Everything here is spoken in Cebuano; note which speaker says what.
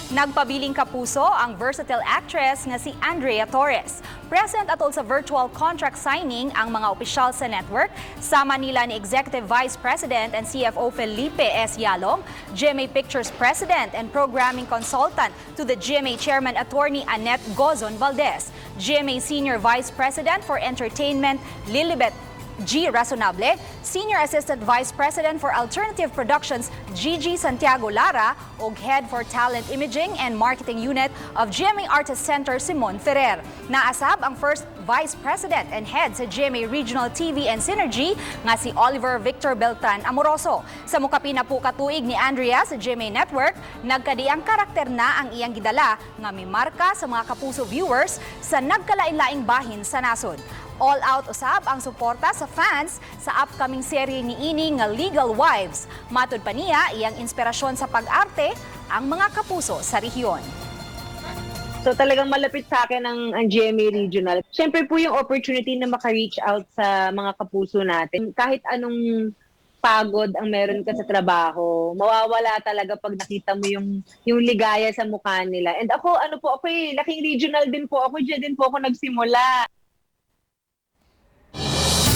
Speaker 1: Nagpabiling kapuso ang versatile actress nga si Andrea Torres. Present atol sa virtual contract signing ang mga opisyal sa network, sama nila ni Executive Vice President and CFO Felipe S. Yalom, GMA Pictures President and Programming Consultant to the GMA Chairman Attorney Annette Gozon Valdez, GMA Senior Vice President for Entertainment Lilibet G. Razonable, Senior Assistant Vice President for Alternative Productions Gigi Santiago Lara, ug Head for Talent Imaging and Marketing Unit of GMA Artist Center Simon Ferrer. Naa sab ang First Vice President and Head sa GMA Regional TV and Synergy nga si Oliver Victor Beltran Amoroso. Sa mukapin na po katuig ni Andrea sa GMA Network, nagkadiang karakter na ang iyang gidala nga mimarka sa mga kapuso viewers sa nagkalain-laing bahin sa nasod. All out usab ang suporta sa fans sa upcoming serye niini nga Legal Wives. Matud pa niya, iyang inspirasyon sa pag-arte ang mga kapuso sa rehiyon.
Speaker 2: So talagang malapit sa akin ang GMA Regional. Siyempre po, yung opportunity na maka-reach out sa mga kapuso natin. Kahit anong pagod ang meron ka sa trabaho, mawawala talaga pag nakita mo yung ligaya sa mukha nila. And ako, ano po ako eh, laking regional din po ako, diyan din po ako nagsimula.